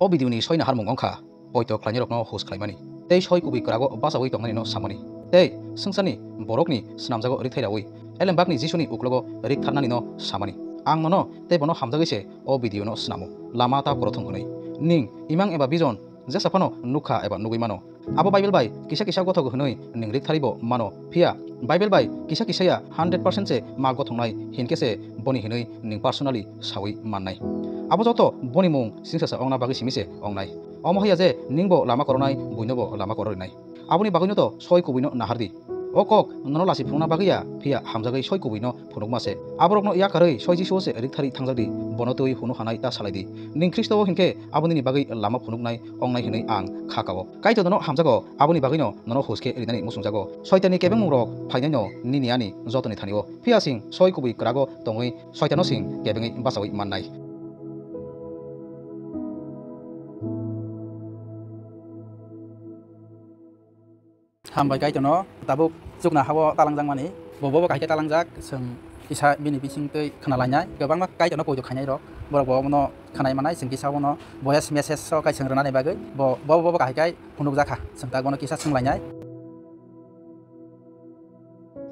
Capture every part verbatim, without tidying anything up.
O video ni soi naharmung wngkha poito khlainairokno hus khlaimani tei soi kubui kwrago bachaui tongmanino samani tei swngcharni borokni snamjago rikthai raui Elembakni Jisuni uklogo riktharnanino samani. Ang nono tei bono hamjagwi se o video no snamo, lama ta prothom hwnwi. Ning imang eba bijon jesa phano nukha eba nugwi mano. Abo Bible bai kisa kisa gothok hwnwi ning riktharibo mano, phiya Bible bai kisa kisa ya hundred percent se ma gothoknai hinkhe se boni hinwi ning personally saui mannai. Abo joto boni mung singsasa ongna bagwi simi se ongnai. Omo haiya je ningbo lama koronai, buinobo lama kororinai. Aboni bagwino to soi kubuino nahardi. O kok nono lasi phunukna bagwi ya, phiya hamjagwi soi kubuino phunukma se. Aborokno yakarwi soi Jisuo se rikthari thangjakdi, bono twi hunu hanai ta salaidi. Ning Khristo o hinkhe abo nini bagwi lama phunuknai ongnai hwnwi ang kha kao. Kaitor nono hamjago, aboni bagwino nono hus khe rinani muchungjago. Soitanni kebengmungrok phainaino nini ani jotoni thani-o. Phiya sing soi kubui kwrago tongwi Soitano sing kebengwi bachaui mannai. Hambai Kaitorno tabuk chukna hao talangjak mani. Bo bobo kahai khe talangjak, chwng kisa bini bising twi khna lainai. Kwbangma Kaitorno poito khainai rok, borok bo bono khnai manai, chwng kisa bono voice message o kaisang rwnani bagwi bo bobo bobo kahai khe phunukjak kha. Chwng tak bono kisa swng lainai.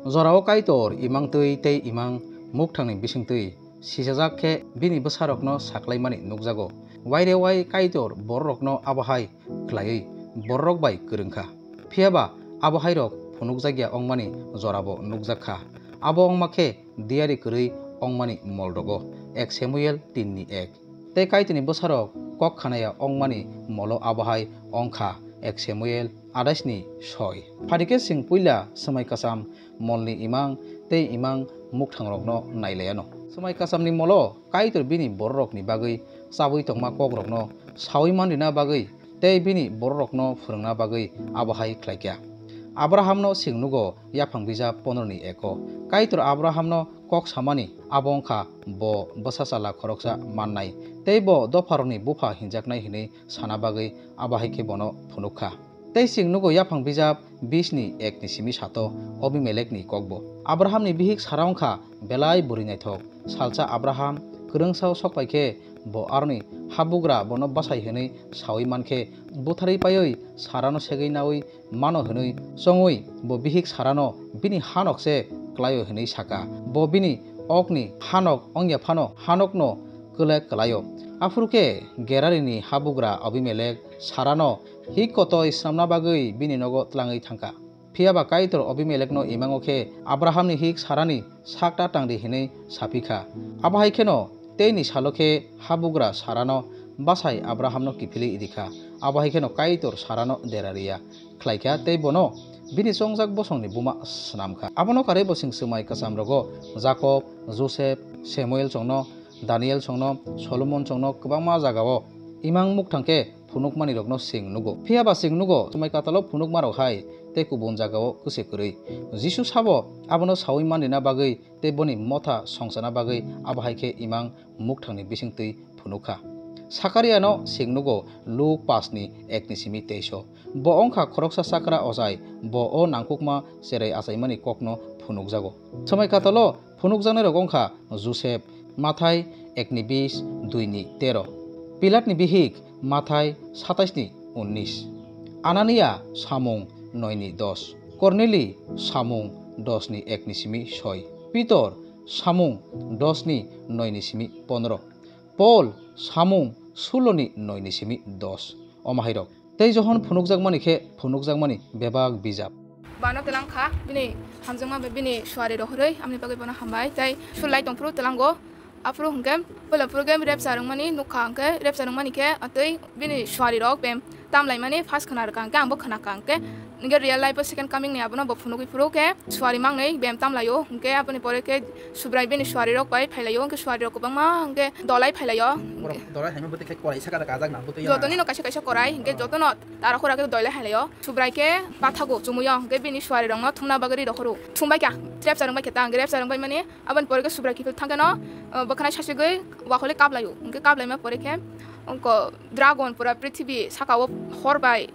Jorao Kaitor imang twi tei imang mukthangni bising twi sijajak khe bini bwsarokno saklaimani nukjago. Waire wai Kaitor bororokno abo hai khlaiwi bororok bai kwrwng kha. Phiya ba abo hairok phunukjakya wngmani jorabo nukjak kha. Abo wngma khe diyari kwrwi wngmani mol rogo, ek Samuel tin ni ek. Tei Kaitorni bwsarok kok khanaya wngmani molo abo hai wng kha, ek Samuel adais ni soi. Phadi khe chwng puila swmai kwcham molni imang tei imang mukthangrokno nai lai anw. Swmai kwchamni molo Kaitor bini bororokni bagwi chabwi tongma kokrokno saui man rina bagwi tei bini bororokno phwrwngna bagwi abo hai khlai kha. Abrahamno chwng nugo yaphang bijap pondro ni eko. Kaitor Abrahamno kok samani abo wng kha bo bwsa chwla khoroksa mannai tei bo dopharokni bupha hinjaknai hwnwi sana bagwi abo hai khe bono phunuk kha. Tei chwng nugo yaphang bijap bis ni ek ni simi sato Obimelekni kokbo. Abrahamni bihik Sara wng kha belai bwrwi naithok. Salsa Abraham kwrwngsa-o sok pai khe bo aroni habugra bono bwsai hwnwi saui man khe butharwi paiwi Sarano segwi naui mano hwnwi chongwi bo bihik Sarano bini hanok se klaio hwnwi saka. Bo bini okni hanok wngya phano hanokno kwlek klaio. Aphuru khe Gerarini habugra Abimelek Sarano hik kotoi snamna bagwi bini nogo tlangwi thangkha. Phiya ba Kaitor Abimelekno imango khe Abrahamni hik Sarani sakta tangdi hwnwi saphi kha. Abo hai kheno teini salo khe habugra Sarano bwsai Abrahamno kiphilwi rikha. Abo hai kheno Kaitor Sarano dera riya khlai kha tei bono bini chongjak bosongni buma snam kha. Abono karwi bo chwng swmai kwchamrogo Jakob, Josep, Samuel chongno, Daniel chongno, Solomon chongno kwbangma jagao imang mukthang khe phunukmanirokno chwng nugo. Phiya ba chwng nugo, swmai katalo phunukmarok hai tei kubun jagao kwse kwrwi. Jisu sabo abono saui man rina bagwi tei boni motha songchana bagwi abo hai khe imang mukthangni bising twi phunuk kha. Sakariano chwng nugo Luk pash ni ek ni simi teis o. Bo wng kha khoroksa chakra ochai, bo o nangkukma cherai achaimani kokno phunukjago. Swmai katalo phunukjaknairok wng kha Josep, Mathai ek ni bis, dui ni tero. Pilatni bihik, Mathai satais ni unnis. Anania samung noi ni dos. Korneli samung dos ni ek ni simi soi. Pitor samung dos ni noi ni simi pondro. Pol samung sulo ni noi ni simi dos. Omo hai rok. Tei Johon phunukjakmani khe phunukjakmani bebak bijap. Bano twlang kha, bini hamjakma bai bini suari rohorwi, amni bagwi bono hambai. Tei sulai tongphuru twlango, aphuru hwnkhe, puila phuru khe rapture wngmani nukha, hwnkhe rapture wngmani khe atwi bini suari rok bem tamlaimani first khna rwkha, hwnkhe angbo khna kha, hwnkhe, hwnkhe real life o second coming ni abono bo phunugwi phuru khe suari mangnwi bem tamlaio, hwnkhe aboni pore khe Subrai bini suari rok bai phailaio, hwnkhe suari rok kwbangma hwnkhe dolai phailaio. Borok dolai haima bwtwi khe korai saka da kajak na bwtwi ya. Jotoni no kaisa kaisa korai, hwnkhe jotono tara khura khe dolai hailaio. Subrai khe pathago chumuyo, hwnkhe bini suari rokno thumna bagwi ri rokhoro. Thumbai kha, rapture wngbai khe ta, hwnkhe rapture wngbai mani aboni pore khe Subrai kiphil thangkheno, uh, bwkhanai sasegwi wakhole kaplaio, hwnkhe kaplaima pore khe wngko dragon pura prithibi sakao hor bai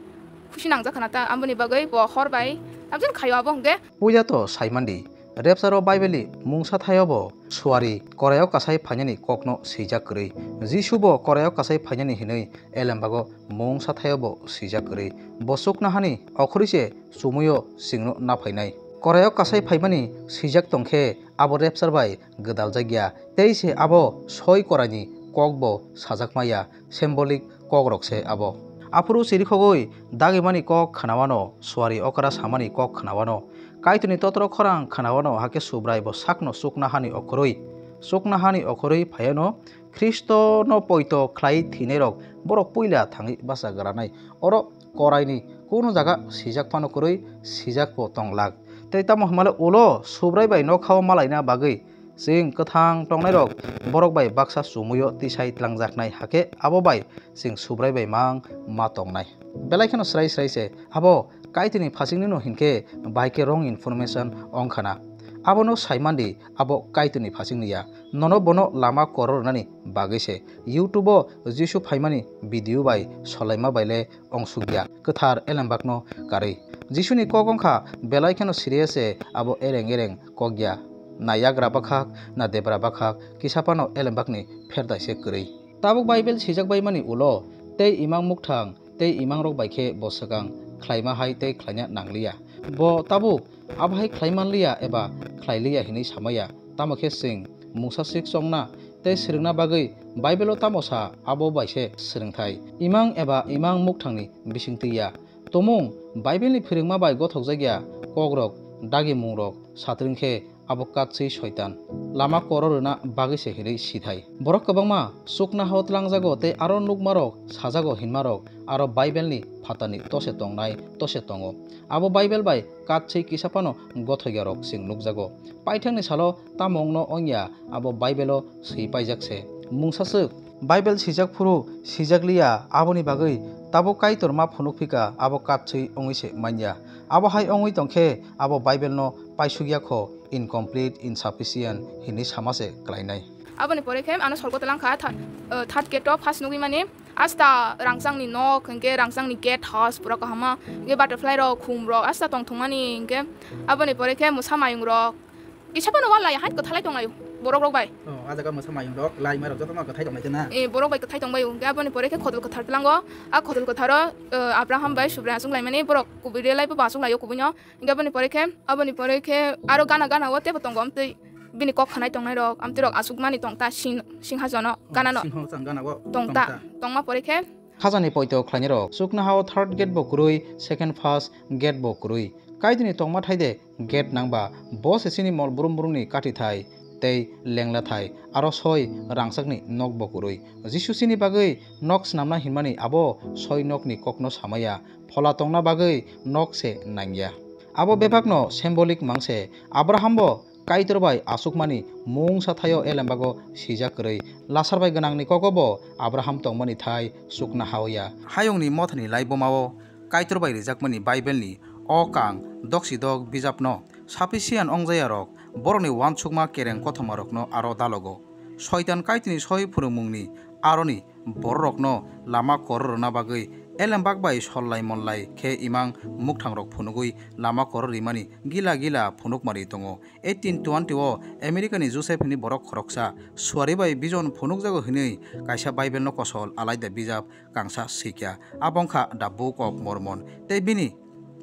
khusi nangjak khana ta, aboni bagwi bo hor bai tamjani khaio abo hwnkhe. Puila to saimandi, Rapture o Bible ni mungsa thaio bo suari koraio kasai phainani kokno swijak kwrwi. Jisu bo koraio kasai phainani hinwi elembago mungsa thaio bo swijak kwrwi. Bo chuknohani okhorwi se chumuio chwngno naphainai. Koraio kasai phaimani swijak tongkhe abo rapture bai gwdaljak ya, tei se abo soi koraini kok bo sajakma ya, symbolic kokrok se abo. Aphuru chirikhogwi dagimani kok khnawano, suari okra samani kok khnawano, Kaitorni totro khorang khnawano, hakhe Subrai bo sakno chuknohani okhorwi, chuknohani okhorwi phaiano Khristono poito khlai thwinairok borok puila thangwi bachagranai. Oro koraini kunu jaga swijak phano kwrwi, swijak bo tonglak. Tei tamo hwnmale ulo Subrai bai nokhao malaina bagwi chwng kwthang tongnairok borok bai baksa chumuio tisai tlangjaknai, hakhe abo bai chwng Subrai bai mang ma tongnai. Belai kheno srai srai se abo Kaitorni phasingni no hinkhe bahai khe wrong information wngkhana. Abono saimandi abo Kaitorni phasingni ya. Nono bono lama koro rwnani bagwi se YouTube o Jisu phaimani video bai solaima bai le ongsuk ya, kwthar elembakno karwi. Jisuni kok wngkha belai kheno serious se abo ereng ereng kok ya. Na yagra bakhak, na debra bakhak, kisa phano elembakni pherdaise kwrwi. Tabuk Bible swijak baimani ulo tei imang mukthang tei imangrok bai khe bo swkang khlaima hai tei khlaina nangliya. Bo tabuk abo hai khlai manliya eba khlai liya hinwi samaya. Tamo khe chwng mungsa swk chongna tei swrwngna bagwi Bible-o tamo sa abo bai se swrwngthai. Imang eba imang mukthangni bisingtwi ya. Tumung Bible-ni phwrwngma bai gothokjak ya kokrok, dagimungrok, satwrwng khe abo katswi Soitan, lama koro rwna bagwi se hinwi sithai. Borok kwbangma chuknohao tlangjago tei aro nukmarok sajago hinmarok aro Bible-ni phatarni tose tongnai tose tongo. Abo Bible bai katswi kisa phano gothokyarok chwng nukjago. Paithakni salo tamo wngno wngya abo Bible-o swi paijak se. Mungsaswk Bible swijak phuru swijak liya, aboni bagwi tabuk Kaitor ma phunuk phika, abo katswi wngwi se manya. Abo hai wngwi tongkhe abo Bible-no paisukya kho, incomplete, insufficient hinwi sama se klainai. Aboni pore khe ano sorgo twlangkha tha-, uh, third gate-o first nugwi mani asta rangchakni nok, hinkhe rangchakni gate house pura kahama, hinkhe butterfly rok, khum rok asta tongthokmani, hinkhe aboni pore khe mwsa mayung rok kisa phano wal laiya hai kwthalai tonglaio borok rok bai. Oh, a jaga mwsa mayung rok, lai mai rok jotono kwthai tonglai jana. Eh, borok bai kwthai tongbaio, hinkhe aboni pore khe khodol kwthar twlango, a khodol kwtharo, uh, Abraham bai Subrai achuk laimani borok kubui relai bo achuk laio kubuino. Hinkhe aboni pore khe, aboni pore khe aro gana gana o teibo tongo amtwi bini kok khanai tongnai rok, amtwi rok achukmani tongta sing-, singhajono gana no. Singho chang gana o tongta, tongta. Tongma pore khe. Khajani poito khlainai rok chuknohao third gate bo kwrwi, second first gate bo kwrwi. Kaitorni tongma thaide gate nangba bo se chini mol brum brumni kathi thai tei lengla thai, aro soi rangchakni nok bo kwrwi. Jisu chini bagwi nok snamna hinmani abo soi nokni kokno samaya, phola tongna bagwi nok se nangya. Abo bebakno symbolic mangse. Abraham bo Kaitor bai achukmani mungsa thaio elembago sijak kwrwi. Lasar bai gwnangni kogo bo Abraham tongmani thai chuknohao ya. Hayungni mothani laibomao Kaitor bai rijakmani Bible-ni o kang doksi dok bijapno sufficient ongjaiyarok borokni uansukma kereng kothomarokno aro dalogo. Soitan Kaitorni soi phwrwngmungni aroni bororokno lama koro rwna bagwi elembak bai sollai mollai khe imang mukthangrok phunugwi lama koro rimani gila gila phunukmari tongo. Eighteen twenty o America ni Joseph hwnwi borok khoroksa suari bai vision phunukjago hwnwi kaisa Bible no kosol alaida bijap kangsa swikha. Abo wngkha The Book of Mormon. Tei bini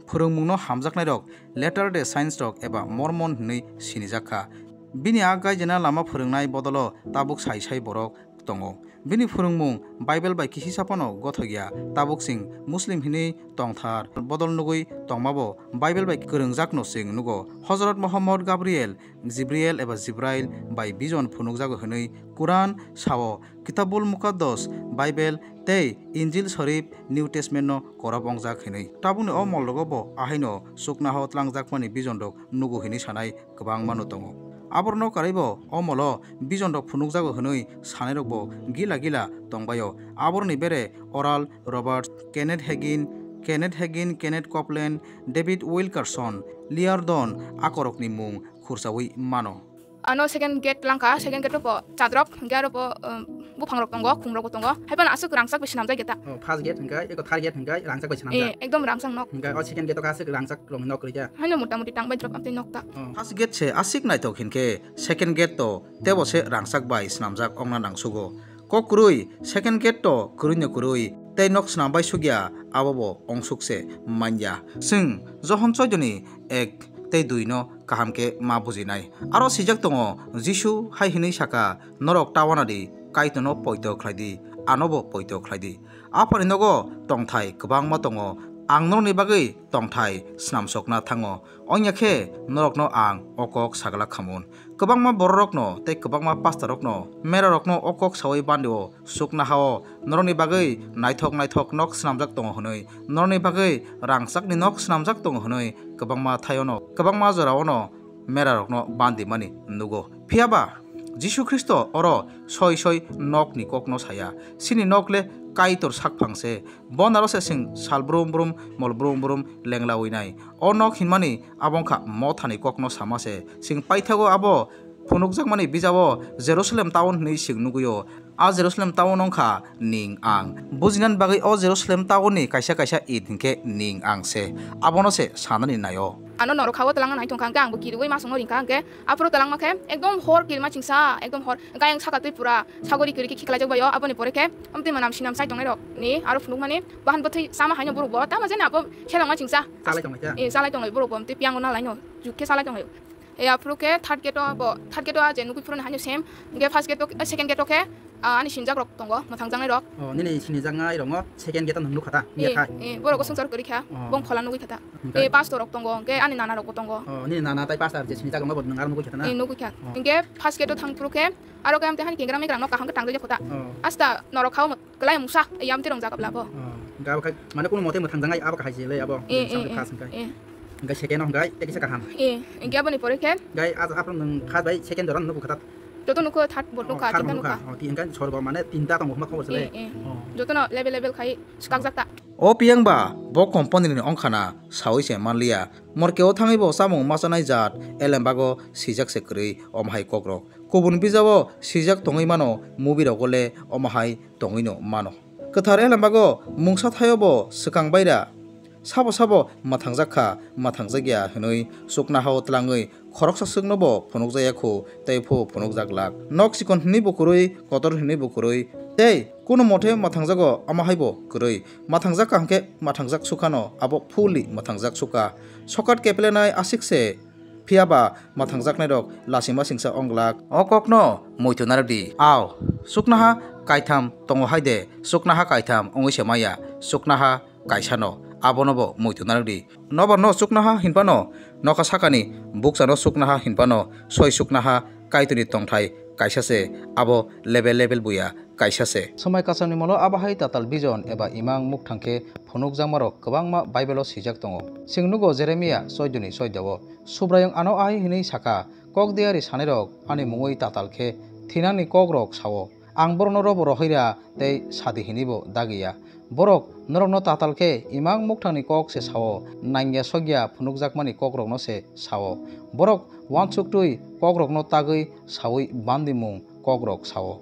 phwrwngmungno hamjaknairok Latter-day Saints rok eba Mormon hwnwi sinijak kha. Bini a gaijena lama phwrwngnai bodolo tabuk sai sai borok tongo. Bini phwrwngmung Bible bai kisisa phano gothok ya. Tabuk chwng Muslim hinwi tongthar bodol nugwi tongmabo Bible bai kwrwngjakno chwng nugo. Hozrot Mohammad Gabriel, Jibriel eba Jibrail bai vision phunukjago hwnwi Quran sao, Kitabul Mukaddos, Bible tei Injil Sharif, New Testament no korop wngjak hwnwi. Tabukni o molrogo bo ahaino chuknohao tlangjakmani vision rok nugo hwnwi sanai kwbangmano tongo. Aborokno karwibo o molo vision rok phunukjago hwnwi sanairokbo gila gila tongbaio. Aborokni bere Oral Roberts, Kenneth Hagin, Kenneth Hagin, Kenneth Copeland, David Wilkerson, Liardon akorokni mung khursaui mano. Ano second gate langkha, second gate po chatrok, hingke aro po, um, Buphang rok tongo, khum rok bo tongo. Hai phano aswk rangchak bai swnamjak gate ta. Oh, first gate hwnkhe, eko third gate hwnkhe rangchak bai swnamjak. Eh, ekdom rangchak nok. Hwnkhe o second gate o khe aswk rangchak rokni nok kwrwi khe. Haino mota moti tang bai drop amtwi nok ta. Oh, first gate se aswk naithok hinkhe second gate to tebo se rangchak bai swnamjak ongna nangsugo. Kok kwrwi, second gate to kwrwi no kwrwi, tei nok swnam bai sugya abo bo ongsuk se manya. Chwng Johon choidoni ek tei dui no kaham khe ma bujinai. Aro swijak tongo, Jisu hai hwnwi saka, "Norok ta wana di, Kaitorno poito khlai di, anobo poito khlai di. Aphani nogo tongthai kwbangma tongo, ang norokni bagwi tongthai swnamsokna thango, wngya khe norokno ang o kok sagala khamun." Kwbangma bororokno tei kwbangma pastorrokno, merarokno o kok saui bandio, suknaha-o norokni bagwi naithok naithok nok swnamjak tongo hwnwi, norokni bagwi rangchakni nok swnamjak tongo hwnwi kwbangma thaiono, kwbangma joraono merarokno bandimani nugo. Phiya ba Jisu Khristo oro soi soi nokni kokno saya. Chini nok le Kaitor sakphang se. Bo naro se chwng sal brum brum, mol brum brum lenglawi nai. O nok hinmani abo wngkha mothani kokno sama se. Chwng paithago abo phunukjakmani bijabo Jerusalem town hwnwi chwng nugwi-o. A Jerusalem town wngkha ning ang. Bujinani bagwi o Jerusalem town ni kaisa kaisa it hinkhe ning ang se. Abono se sanani naio. Ano norok khao twlangna nai tongkha, hwnkhe angbo kiriui masongno ringkha, hwnkhe aphuru twlangma khe ekdom hor kirima chingsa, ekdom hor, hwnkhe ayang saka twi pura sagori kwrwi khe khiklaijak baio, aboni pore khe amtwi manam sinam chai tongnai rok ni aro phunukmani bahan bwthwi chama haino borok bo tamo jani abo selengma chingsa. Chalai tongnai khe? Eh, chalai tongnai borok bo amtwi piyango nalaino juk khe chalai tongnai. E, aphuru khe third gate o bo, third gate o a je nugui phuru ni haino same. Hwnkhe first gate o, eh, second gate o khe, ah, ani sinijak rok tongo, mwthangjaknai rok. Oh, nini sinijaknai rok no second gate o nwng nukha ta? Eh, nukha. Eh, borok bo swngchar kwrwi kha, oh, bong phola nugui kha ta. Hwnkhe? Eh, pastor rok tongo, hwnkhe ani nana rok bo tongo. Oh, nini nana tai pastor je sinijak rok no bo nwng aro nugui kha ta na? Eh, nugui kha. Oh. Hwnkhe first gate o thang phuru khe, aro khe amtwi hani kengra megra rok no kaham khe tangrijak kho ta. Oh. Asta norok khao Kwlai mungsa, yam tirong jaga bla bo. Oh, hwnkhe abo khai, mane kuno mote mwthang jangai abo kahai se le abo. Eh, eh, samsung eh, khas hwnkhe. Eh. Hwnkhe second o hwnkhe tei kisa kaham. Eh, hwnkhe aboni pore khe? Hwnkhe a, aphuru nwng first bai second jora nukha ta? Joto nukha, third bo nukha, third tinta bo nukha. Oh, ti-, hwnkhe sorgo mane tinta tongo hwnba khobor se le. Eh, eh. Oh. Jotono level level khai swkakjak ta. O piyang ba bo company ni ongkhana saui se manliya. Morke o thangwi bo chamung machanai jat elembago swijak se kwrwi omo hai kokrok. Kubun bijabo swijak tongwi mano, movie rogo le omo hai tongwino mano. Kwthar elembago mungsa thaio bo swkang baira. Sabo sabo mwthangjak kha, mwthangjak ya hwnwi chuknohao tlangwi khoroksa swkno bo phunukjak ya khu, tei phu phunukjak lak. Nok chikon hwnwi bo kwrwi, kotor hwnwi bo kwrwi, tei kuno mothe mwthangjago omo hai bo kwrwi. Mwthangjak kha hwnkhe mwthangjak sukha no, abo fully mwthangjak sukha. Sokat keplenai aswk se. Phiya ba mwthangjaknairok lasima singsa wng glak. O kokno muitu narwk di. Au, chuknoha kaitham tongo hai de, chuknoha kaitham wngwi se maya, chuknoha kaisa no, abono bo muitu narwk di. Nobar no chuknoha hinphano, nokha sakani bukcha no chuknoha hinphano, soi chuknoha Kaitorni tongthai kaisa se, abo level level buya kaisa se. Swmai kwchamni molo abo hai tatal vision eba imang mukthang khe phunukjakmarok kwbangma Bible o swijak tongo. Chwng nugo Jeremia choido ni choido o. Subraiyung ano ahai hwnwi sakha, "Kok diari sanairok ani mungwi tatal khe thinangni kokrok sao. Ang borokno robo rohoi ra tei sadi hwnwibo dagiya. Borok norokno tatal khe imang mukthangni kok se sao, nangya sokya phunukjakmani kokrokno se sao. Borok uansuk twi kokrokno tagwi saui bandimung kokrok sao."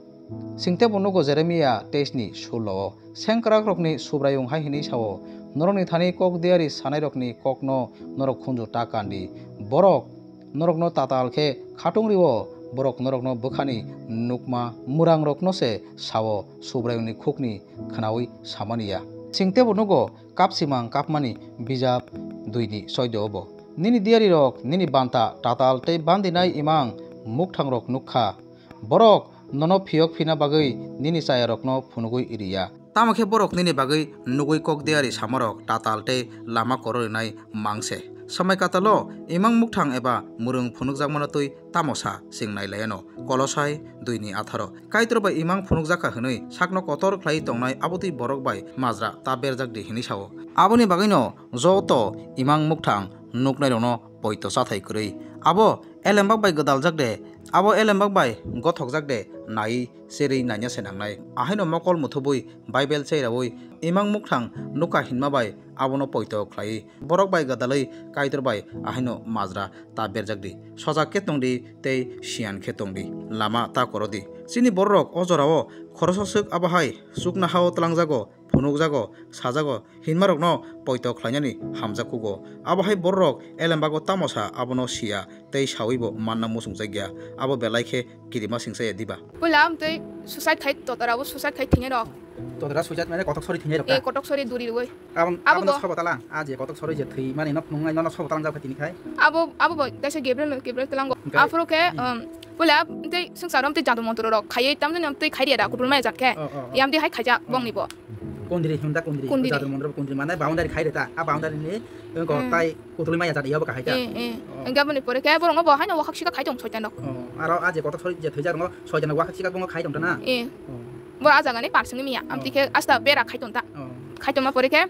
Singtebo nugo Jeremia teis ni sullo o. Sengkrakrokni Subraiyung hai hwnwi sao, "Norokni thani kok diari sanairokni kokno norok khunju ta kandi. Borok norokno tatal khe khatung rio, borok norokno bwkhani nukma mwrangrokno se sao, Subraiyungni khukni khnaui samani ya." Singtebo nugo Kapsimang kapmani bijap dui ni choido o bo, "Nini diarirok nini banta tatal tei bandinai imang mukthangrok nuk kha. Borok nono phiyok phina bagwi nini chayarokno phunugwi iri ya. Tamo khe borok nini bagwi nugwi kok diari samarok tatal tei lama kororinai mang se. Swmai katalo imang mukthang eba mwrwng phunukjakmano twi tamo sa chwng nai lai anw." Kolosai dui ni atharo. Kaitor bai imang phunukjak kha hwnwi sakno kotor khlaiwi tongnai abo twi borok bai majra ta berjak di hwnwi sao. Aboni bagwino joto imang mukthang nuknairokno poito chathai kwrwi. Abo elembak bai gwdaljak de, abo elembak bai gothokjak de, naiwi cherwi naina se nangnai. Ahaino mokol muthubwi Bible cheraui imang mukthang nukha hinma bai abono poito khlaiwi borok bai gwdalwi Kaitor bai ahaino majra ta berjak di. Sojak khe tong di tei siyan khe tong di, lama ta koro di. Chini bororok o jorao khoroksa swk abo hai chuknohao twlangjago, phunukjago, sajago, hinmarokno poito khlainani hamjak kugo. Abo hai bororok elembago tamo sa abono siya tei sawibo manna muchungjakya. Abo belai khe kirima singsa ya diba? Puila amtwi suicide khai totarabo suicide khai thwinai rok. Todra suicide mane kotok sori thwinai rok ta? Eh, kotok sori duri rwgwi. Abon, Abo abono bo. Sobo talang, a je kotok sori je thwi mani nok nungnai nono sobo talang jak tini khai. Abo, abo bo kaisa Gabriel, Gabriel talang bo. Oke. Aphuru khe, Hmm. um, puila tei swngcharo tei jadu montro rok khaiwi tamjani tei khairi da kutul mai jak khe. Oh, oh, oh. Yam di hai khaijak Oh. bongni bo. Kundri himda kundri. Kundri. Jadu montro kundri mane boundary khairi ta. A boundary ni ko Hmm. tai kutul mai jak yabo kahai ta. Eh, eh. Oh. Engke aboni pore khe borok no bo haino wakhak sika khai tong soitan rok. Oh, aro a je kotok sori je thwi jak rok soitan rok wakhak sika bongo khai tong ta na. Eh. Oh. Bo a jaga ni parsing ni miya. Amtwi Oh. khe asta bera khai tong ta. Oh. Khai tongma pore khe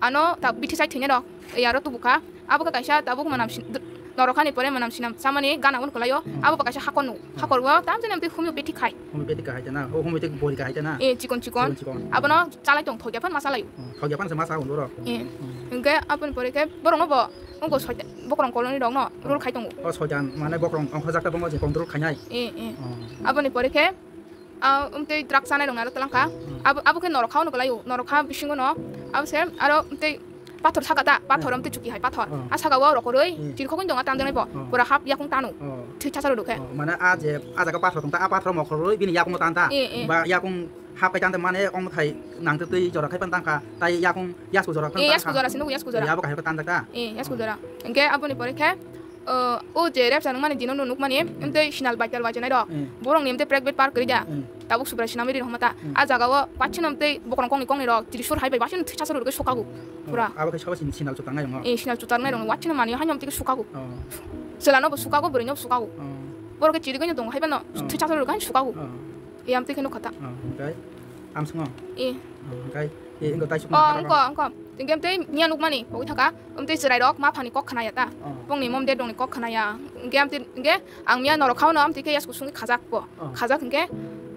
ano ta bithi sai thwinai rok. Yaro tubu kha. Abo khe kaisa tabuk manam sin-, d-, norok hani pore manam sinam samani gana gun kwlaio. Hmm. Abo bo kaisa hakor nu. Hmm. Hakor o tam jani amtwi homeopathy khai. Homeopathy kahai ta na. O homeopathy bori kahai ta na. Eh, chikon chikon. Chikon chikon. Abono chalai tong thokya phan ma chalai. Hmm. Thokya phan se ma sa undo ro. Eh. Hmm. Hingke aboni pore khe borok no bo ungko soitan bokrong koloni rok no rul khai tongo. O soitan mane bokrong ongkhorjak ta bongo je control khainai. Eh, eh. Hmm. Aboni pore khe Ah, um, tei drug chanai rok naro twlang kha. Hmm. Abo, abo khe norok kha ono kwlai o. Norok kha bisingo no. Abo se aro, um, tei pathor saka ta, pathor, Hmm. um, tei chuki hai pathor. Hmm. A saka o rok roi, Hmm. chiri khogwi dong a tangjak nai bo. Hmm. Pura hap yakung tanu. Hmm. Thwi chasa rok khe. Hmm. Mane a je, a jaga pathor tong ta, a pathor mokhor roi bini yakung tang ta. Eh, eh. Ba yakung hap kai tang ta mane ong thai nang tei twi jora khai pan tang kha. Tai yakung yasku jora khai Eh, tang yasku kha. Jora sino, yasku jora. Yabo kahai ko tang ta. Eh, yasku Hmm. jora. Hingke aboni pore khe, O, o je rep sanung mani dino nukmani, Hmm. emtei sinal baital bai chenai rok. Hmm. Borok ni emtei private park kwrwi da. Hmm. Tabuk subrai sinamwi ri homa ta. Hmm. A jaga o pachino emtei bokrong kongni kongni rok, trisur hai bai basino thwi chasaro rwgwi sukago. Pura. Oh, abo khe sobo sin-, sinal chutangnai rok no? Eh, sinal chutangnai rok no, wachino mani haino emtei khe sukago. Oh. Chwla no bo sukago, bwrwi no bo sukago. Oh. Borok khe chirigwi no tongo hai bano, Oh. thwi chasaro rwgwi haino sukago. Oh. Eh, amtwi kheno khata. Oh, hwnkhe amsongo? Eh. Oh, hwnkhe, eh, wngkha tai sukma Oh, khata wngkha, wngkha. Hwnkhe amtwi miya nukmani, pogwi thaka. Amtwi chwrairok ma phani kok khnaya ta. Oh. Bongni mom dad rokni kok khnaya. Hwnkhe amtwi, hwnkhe ang miya norok khaono amtwi khe yasku sungwi khajak bo. Oh. Khajak hwnkhe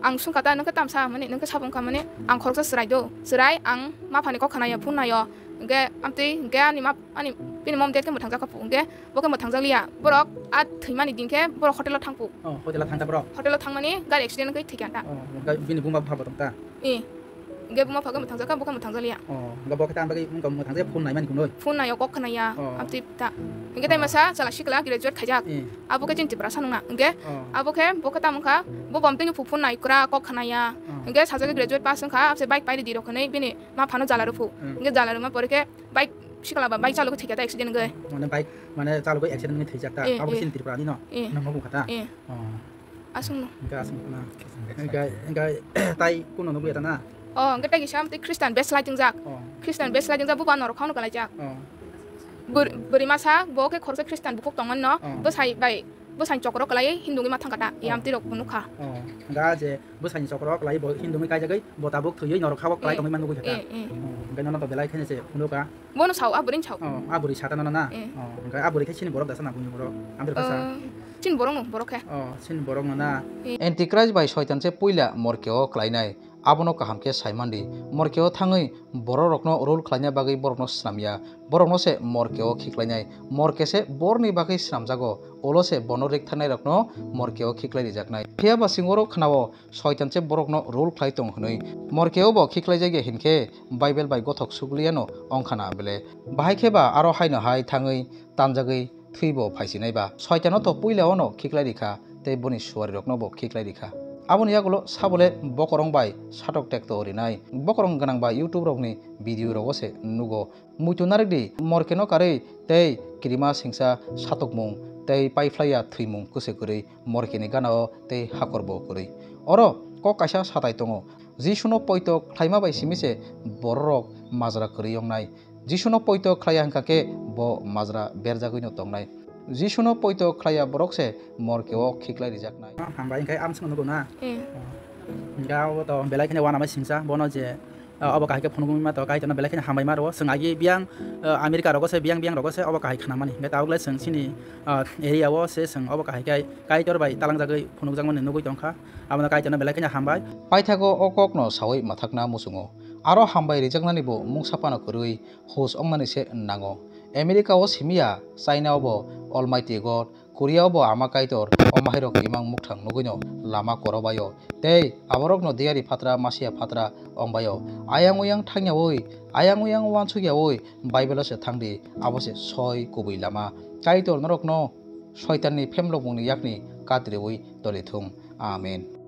ang sungkha ta, "Nwng khe tamsa mani, nwng khe sabo wngkha mani, ang khoroksa chwrai do. Chwrai ang ma phani kok khnaya, phone naio." Hwnkhe amtwi, hwnkhe ani ma, ani bini mom dad khe mwthangjakha phu. Hwnkhe bo khe mwthangjakliya. Borok a thwimani din khe borok hotel o thangphu. Oh, hotel o thangta borok? Hotel o thangmani gari accident wngwi thwikha ta. Oh, hwnkhe bini buma bupha bo tong ta? Eh. Hingke buma phaga mwthangjakha, bo khe mwthangjakliya. Oh, hingke bo khe tamni bagwi wngkha mwthangjakya phone naimani kunui? Phone naio, kok khnaya, Oh. amtwi ta. Hingke Oh. tai masa chwla sikla graduate khaijak. Eh. Abo khe chini Tiprasa nungna. Hingke Oh. abo khe bo khe tamo wngkha, bo bo amtwini phu phone nai kwra, kok khnaya. Oh. Hingke sajagwi graduate pass wngkha, abse bike pairi di rok hinui bini ma phano jala rwphu. Hmm. Hingke jala rwma pore khe bike sikla ba bike chalogwi thwikha ta accident wngwi. Mane bike, mane chalogwi accident wngwi thwijak ta? Eh, Abo eh. chini Tripura ni no? Eh. Nangma bukha ta? Eh. Oh. Aswkno. Hingke aswk na. Hingke, hingke tai kuno nugwi ta na? Oh, hingke tai kisa amtwi Christian base lai tongjak. Oh. Christian base lai tongjak, bubo norok khaono kwlaijak. Oh. Bwr-, bwrwi masa, bo khe khoroksa Christian bukhuk tongmani no, Oh. bwsai bai, bwsai chokro kwlaiwi Hindu wngwi ma thangkha ta, Oh. yamtwi rok bo nukha. Oh. Hingke je bwsai ni chokro kwlai bo Hindu wngwi kaijagwi, bo tabuk thwiwi norok khao kwlai Eh, tongwi mangwi kha ta? eh, eh. Oh. Hingke nono to belai kheno se phunukha. Bono sao, a bwrwini sao. Oh, a bwrwi sata nono na? Eh. Oh, hingke a bwrwi khe chini borok dasa na buini borok? Amtwi kha sa? Eh, chini borok no, borok khe. Oh, chini borok no na? Eh. Antichrist bai Soitan se puila morkeo klainai. Abono kaham khe sai mandi. Morkeo thangwi borok rokno rule khlaina bagwi borokno swnamya. Borokno se morkeo khiklainai. Morke se borni bagwi swnamjago. Ulo se bono riktharnai rokno morkeo khiklai rijaknai. Phiya ba singoro khnao Soitan se borokno rule khlai tongo hwnwi. Morkeo bo khiklaijakya hinkhe Bible bai gothok sukliyano ongkhana bele. Bahai khe ba aro haino hai thangwi tanjagwi thwibo phaisinai ba. Soitano to puila ono khiklai rikha tei boni suarirokno bo khiklai rikha. Aboni yagulo sabole bokorong bai satok tekto rinai. Bokorong gwnang ba YouTube rokni video rogo se nugo. Muitu narwk di, morkeno karwi tei kirima singsa satokmung tei paiphlaiya thwimung kwswi kwrwi morkeni ganao tei hakorbo kwrwi. Oro kok kaisa satai tongo, Jisuno poito khlaima bai simi se bororok majra kwrwi wngnai. Jisuno poito khlaiya hwnkha khe bo majra berjagwino tongnai. Jisuno poito khlaiya borok se morkeo khiklai rijaknai. Hambai hwnkhe amswkno nugo na? Eh. Hwnkhe abo to belai kheno uanama singsa bono je Ah, obo kahai khe phunugwi ma to, Kaitorno belai kheno hambai ma rwo. Chwng agi biyang, ah, America rogo se, biyang biyang rogo se obo kahai khnamani. Hingke tabuk le chwng chini, ah, area o se chwng obo kahai khe Kaitor bai talangjagwi phunukjakmani nugwi tongkha. Abono Kaitorno belai kheno hambai. Paithago o kokno sawi mathakna muchungo. Aro hambai rijaknani bo mungsa phano kwrwi hus wngnani se nango. America o simi ya, China o bo Almighty God, Korea o bo Ama Kaitor, omo hai rok imang mukthang nugwino lama korobaio. Tei aborokno diyari phatra, masiya phatra wngbaio. Ayang uyang thangyaui, ayang uyang uansukyaui Bible o se thangdi, abo se soi kubui lama. Kaitor norokno Soitanni phemlokmungni yakni katriui tolithung. Amen.